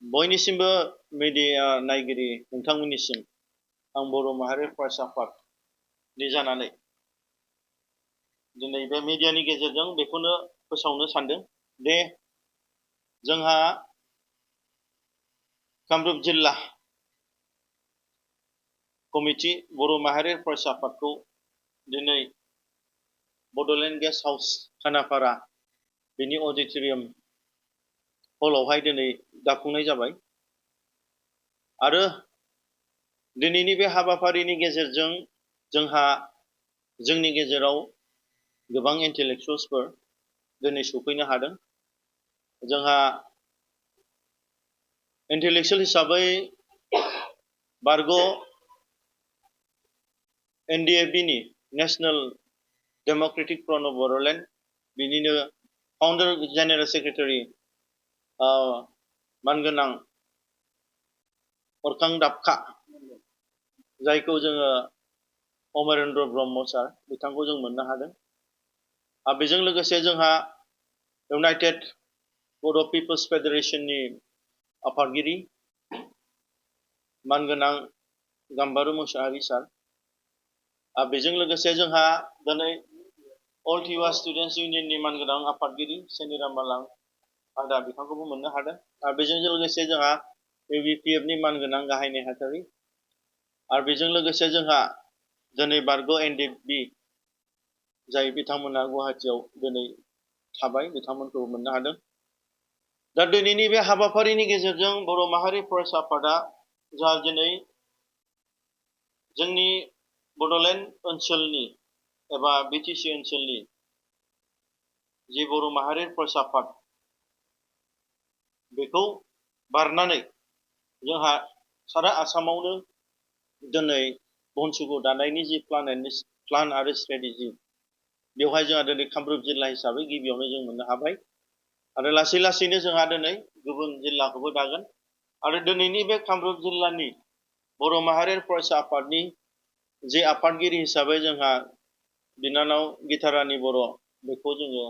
बयनिसिमबो media नायगिरि नोंथांमोननिसिम आं बर' माहारि फरायसा आफादनि जानानै दिनै बे मिडियानि गेजेरजों बेखौनो फोसावनो सानदों दे जोंहा कामरुप जिल्ला कमिटि बर' माहारि फरायसा आफादखौ दिनै बड'लेण्ड गेस्ट हाउस खानापारा बेनि अडिट'रियाम हलावहाय दिनै दाफुंनाय जाबाय आरो दिनैनि बे हाबाफारिनि गेजेरजों जोंहा जोंनि गेजेराव गोबां इन्टेलेक्सुवेल्सफोर दिनै सफैनो हादों जोंहा इन्टेलेक्सुवेल हिसाबै बारग' एनडिएफबिनि national democratic front of Bodoland बिनिनो फाउन्डार जेनेरेल सेक्रेटारि मानगोनां अरखां दाबखा जायखौ जोङो अमरेन्द्र ब्रह्म सार बिथांखौ जों मोननो हादों बेजों लोगोसे जोंहा इउनाइटेड बड' पिपल्स फेडारेशननि आफादगिरि मानगोनां गाम्बारु मोसाहारि सार बेजों लोगोसे जोंहा दिनै अल टिवा स्टुडेन्टस इउनियननि मानगोनां आफादगिरि सेनिराम मालां आदा बिथांखौबो मोननो हादों बेजों लोगोसे जोंहा इउबिपिएफनि मानगोनां गाहाय नेहाथारि आरो बेजों लोगोसे जोंहा दिनै बारग' एनडिएफबि जाय बिथांमोना गुवाहाटियाव दिनै थाबाय बिथांमोनखौ मोननो हादों दा दिनैनि बे हाबाफारिनि गेजेरजों बर' माहारि फरायसा आफादा जा दिनै जोंनि बड'लेण्ड ओनसोलनि एबा बिटिसि ओनसोलनि जि बर' माहारि फरायसा आफाद बेखौ बारनानै जोंहा सारा आसामावनो दिनै बनसुखौ दानायनि जि प्लान आरो स्ट्रेटेजि बेवहाय जोंहा दिनै कामरुप जिल्ला हिसाबै गिबियावनो जों मोननो हाबाय आरो लासै लासैनो जोंहा दिनै गुबुन जिल्लाखौबो दागोन आरो दिनैनि बे कामरुप जिल्लानि बर' माहारि फरायसा आफादनि जे आफादगिरि हिसाबै जोंहा बिनानाव गितारानि बर' बेखौ जोङो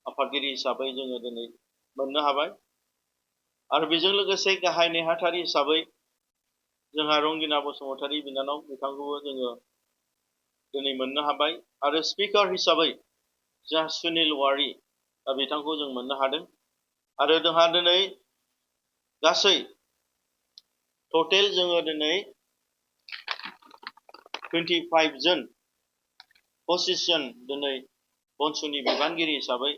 आफादगिरि हिसाबै जोङो दिनै मोननो हाबाय आरो बेजों लोगोसे गाहाय नेहाथारि हिसाबै जोंहा रंगिना बसुमतारी बिनानाव बिथांखौबो जोङो दिनै मोननो हाबाय आरो स्पिकार हिसाबै जोंहा सुनिल वारि बिथांखौ जों मोननो हादों आरो जोंहा दिनै गासै टटेल जोङो दिनै 25 जन 25 जन दिनै बनसुनि बिबानगिरि हिसाबै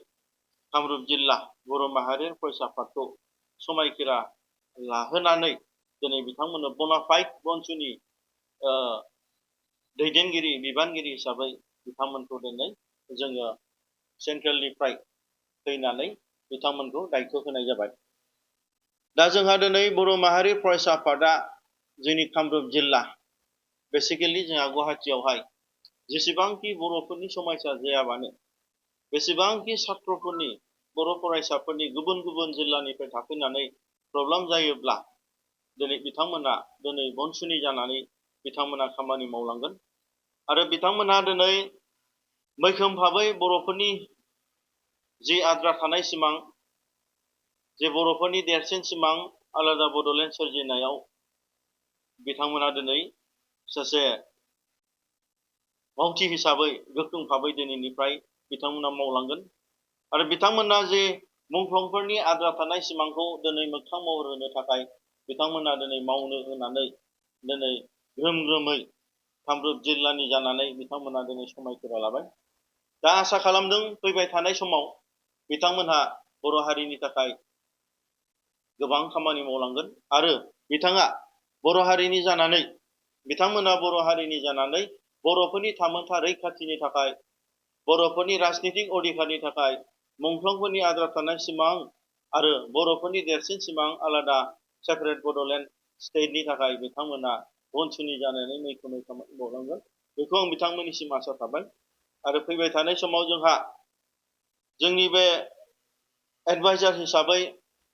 कामरुप जिल्ला बर' माहारि फरायसा आफादखौ समायखिरा लाहोनानै दिनै बिथांमोननो बनाफाइड बनसुनि दैदेनगिरि बिबानगिरि हिसाबै बिथांमोनखौ दिनै जोङो सेन्ट्रेलनिफ्राय फैनानै बिथांमोनखौ दायथ' होनाय जाबाय दा जोंहा दिनै बर' माहारि फरायसा आफादा जोंनि कामरुप जिल्ला बेसिकेलि जोंहा गुवाहाटियावहाय जेसेबांखि बर'फोरनि समायसा जायाबानो बेसेबांखि सात्रफोरनि बर' फरायसाफोरनि गुबुन गुबुन जिल्लानिफ्राय थाफैनानै प्रब्लेम जायोब्ला दिनै बिथांमोना दिनै बनसुनि जानानै बिथांमोना खामानि मावलांगोन आरो बिथांमोना दिनै मैखोम भाबै बर'फोरनि जि आद्रा थानाय सिमां जे बर'फोरनि देरसिन सिमां आलादा बड'लेण्ड सोरजिनायाव बिथांमोना दिनै सासे मावथि हिसाबै गोख्रों भाबै दिनैनिफ्राय बिथांमोना मावलांगोन आरो बिथांमोना जे मुंख्लंफोरनि आद्रा थानाय सिमांखौ दिनै मोगथां महर होनो थाखाय बिथांमोना दिनै मावनो होनानै दिनै ग्रोम ग्रोमै कामरुप जिल्लानि जानानै बिथांमोना दिनै समायखिरा लाबाय दा आसा खालामदों फैबाय थानाय समाव बिथांमोनहा बर' हारिनि थाखाय गोबां खामानि मावलांगोन आरो बिथाङा बर' हारिनि जानानै बिथांमोना बर' हारिनि जानानै बर'फोरनि थामोनथा रैखाथिनि थाखाय बर'फोरनि राजनितिक अधिकारनि थाखाय मुंख्लंफोरनि आद्रा थानाय सिमां आरो बर'फोरनि देरसिन सिमां आलादा सेपारेट बड'लेण्ड स्टेटनि थाखाय बिथांमोना बनसुनि जानानै मैखोमै खामानि मावलांगोन बेखौ आं बिथांमोननिसिम आसा थाबाय आरो फैबाय थानाय समाव जोंहा जोंनि बे एडभाइजार हिसाबै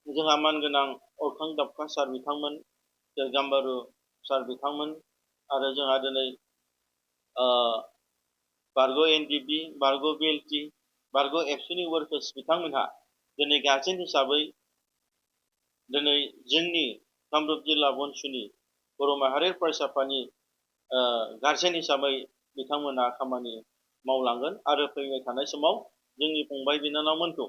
जोंहा मानगोनां अरखां दाबखा सार बिथांमोन गाम्बारु सार बिथांमोन आरो जोंहा दिनै बारग' एनडिएफबि बारग' बिएलटि बारग' एबसुनि वार्कार्स बिथांमोनहा दिनै गार्जेन हिसाबै दिनै जोंनि कामरुप जिल्ला बनसुनि बर' माहारि फरायसा आफादनि गारजेन हिसाबै बिथांमोना खामानि मावलांगोन आरो फैबाय थानाय समाव जोंनि फंबाय बिनानावमोनखौ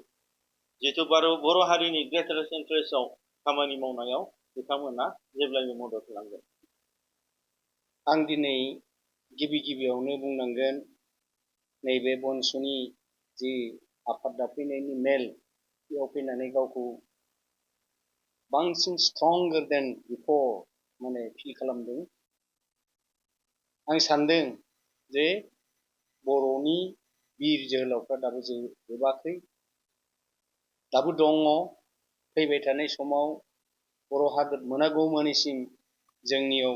जिहेतु बर' हारिनि ग्रेटारेस्ट इन्टारेस्टआव खामानि मावनायाव बिथांमोना जेब्लायबो मदद होलांगोन। आं दिनै गिबियावनो बुंनांगोन नैबे बनसुनि जि आफाद दाफैनायनि मेल बेयाव फैनानै गावखौ बांसिन स्ट्रंगार देन बिफोर माने फिल खालामदों। आं सानदों जे बर'नि बिर जोहोलावफ्रा दाबो जोबाखै, दाबो दङ। फैबाय थानाय समाव बर' हादर मोनागौमानिसिम जोंनियाव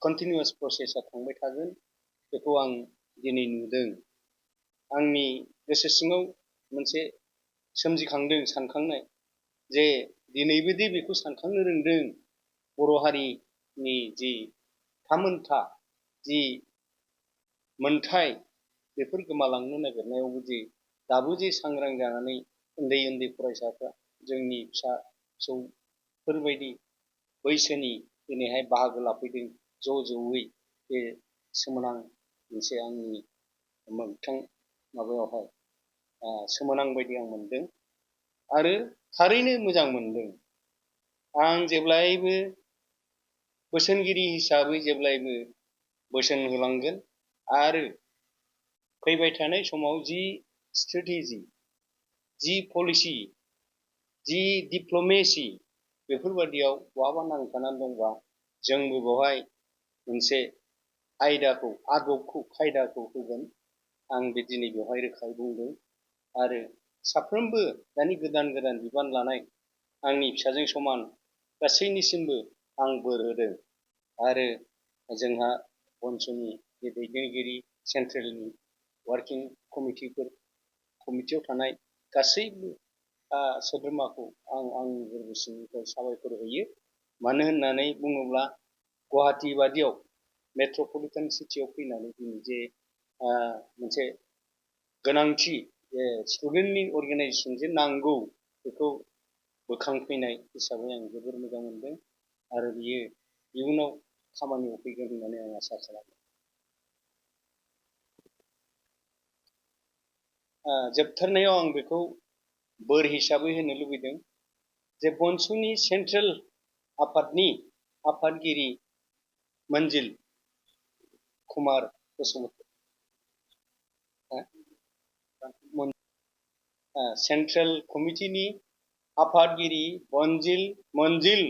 कन्टिनिउआस प्रसेसा थांबाय थागोन, बेखौ आं दिनै नुदों। आंनि गोसो सिङाव मोनसे सोमजिखांदों सानखांनाय जे दिनैबो दि बेखौ सानखांनो रोंदों, बर' हारिनि जि थामोनथा जि मोनथाय बेफोर गोमालांनो नागिरनायावबो जे दाबो जे सांग्रां जानानै उन्दै फरायसाफ्रा जोंनि फिसा फिसौफोरबायदि बैसोनि दिनैहाय बाहागो लाफैदों ज'यै, बे सोमोनां मोनसे आंनि मोगथां माबायावहाय सोमोनां बायदि आं मोनदों आरो थारैनो मोजां मोनदों। आं जेब्लायबो बोसोनगिरि हिसाबै जेब्लायबो बोसोन होलांगोन आरो फैबाय थानाय समाव जि स्ट्रेटेजि, जि पलिसि, जि डिप्ल'मेसि बेफोरबादियाव बहाबा नांथानानै दंबा जोंबो बेवहाय मोनसे आयदाखौ, आदबखौ, खायदाखौ होगोन। आं बे दिनै बेवहाय रोखायै बुंदों आरो साफ्रोमबो दानि गोदान बिबान लानाय आंनि फिसाजों समान गासैनिसिमबो आं बोर होदों आरो जोंहा बनसुनि बे दैदेनगिरि सेन्ट्रेलनि वार्किं कमिटियाव थानाय गासैबो सोद्रोमाखौ आं आंनि गोरबो सिंनिफ्राय साबायखर होयो। मानो होननानै बुङोब्ला गुवाहाटि बादियाव मेट्रपलिटन सिटियाव फैनानै दिनै जे मोनसे गोनांथि स्टुडेन्टनि अर्गेनाइजेसन जे नांगौ बेखौ बोखांफैनाय हिसाबै आं जोबोर मोजां मोनदों आरो बियो इयुनाव खामानियाव फैगोन होननानै आं आसा खालामो। जोबथारनायाव आं बेखौ बोर हिसाबै होनो लुबैदों जे बनसुनि सेन्ट्रेल आफादनि आफादगिरि मन्जिल कुमार बसुमतारी, सेन्ट्रेल कमिटिनि आफादगिरि मन्जिल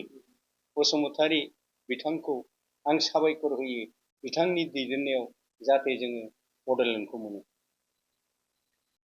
बसुमतारी बिथांखौ आं साबायखर होयो। बिथांनि दैदेननायाव जाहाथे जोङो बड'लेण्डखौ मोनो।